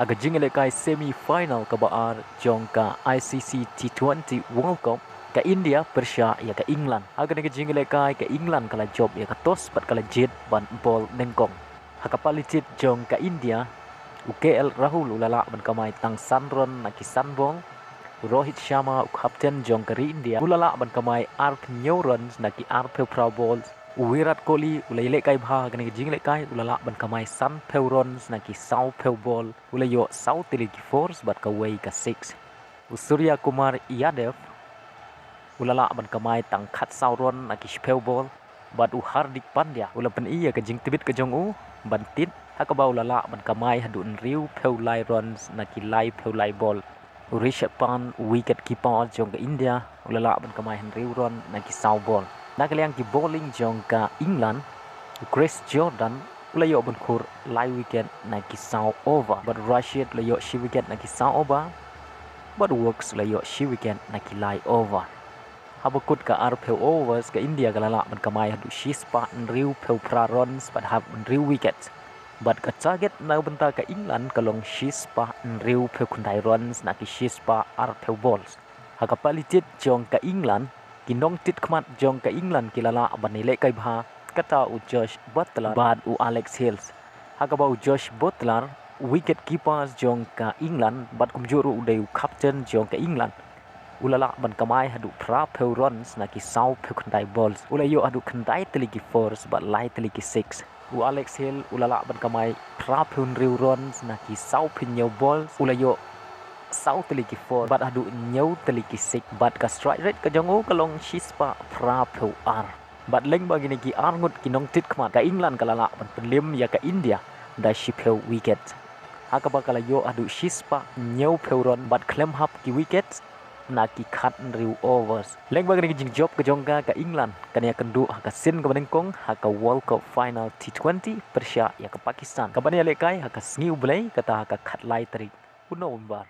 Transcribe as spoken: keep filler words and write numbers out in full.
Ha ka jingïalehkai semi final kaba ar jong ka I C C T twenty World Cup, ka India pyrshah ïa ka England. Ha kane ka jingïalehkai ka England ka la jop ïa ka toss bad ka la jied ban bol nyngkong. Ha ka pali jied jong ka India, u K L Rahul u la lah ban kamai tang san run na ki san bol. U Rohit Sharma, u captain jong ka ri India, u la lah ban kamai arphew hynñiew runs na ki arphew phra bol. U Virat Kohli u la ïalehkai bha ha kane ka jingïalehkai, u la lah ban kamai sanphew runs na ki sawphew bol. U la ïoh saw tylli ki fours bad kawei ka six. U Surya Kumar Yadav u la lah ban kamai tang khatsaw run na ki shiphew bol. Bad u Hardik Pandya u la pyni ïa ka jingtbit ka jong u ban tied, ha kaba u la lah ban kamai haduh hynriewphew lai runs na ki laiphew lai bol. U Rishabh Pant, u wicket keeper jong ka India, u la lah ban kamai hynriew run na ki saw bol. Na ka liang ki bowling jong ka England, u Chris Jordan u la ïoh ban khur lai wicket na ki saw over, bad Rashid u la ïoh shi wicket na ki saw over, bad Woakes u la ïoh shi wicket na ki lai over. Haba kut ka arphew overs, ka India ka la lah ban kamai haduh shispah hynriewphew phra runs bad hap hynriew wicket. Bad ka target na ka bynta ka England ka long shispah hynriewphew khyndai runs na ki shispah arphew balls. Ha ka pali jied jong ka England, ki nongtied khmat jong ka England ki la lah ban ïalehkai bha, kata u Josh Buttler bad u Alex Hales. Ha kaba u Josh Buttler, u wicket keeper jong ka England bad kumjuh ruh u dei u captain jong ka England, u la lah ban kamai haduh phraphew runs na ki sawphew khyndai balls. U la ïoh haduh khyndai tylli ki fours bad lai tylli ki six. U Alex Hales u la lah ban kamai phraphew hynriew runs na ki sawphew hynñiew balls. U la ïoh saw tylli ki four bad haduh hynñiew tylli ki six. Bad ka strike rate ka jong u ka long shispah phraphew ar. Bad lyngba kine ki arngut ki nongtied khmat, ka England ka la lah ban pynliem ïa ka India da shiphew wicket. Ha kaba ka la ïoh haduh shispah hynñiewphew run bad khlem hap ki wicket na ki khathynriew overs. Lyngba kane ka jingjop ka jong ka, ka England kan ïakynduh ha ka sien kaba nyngkong ha ka World Cup Final T twenty pyrshah ïa ka Pakistan, kaban ïalehkai ha ka sngi U Blei, kata ha ka khatlai tarik u November.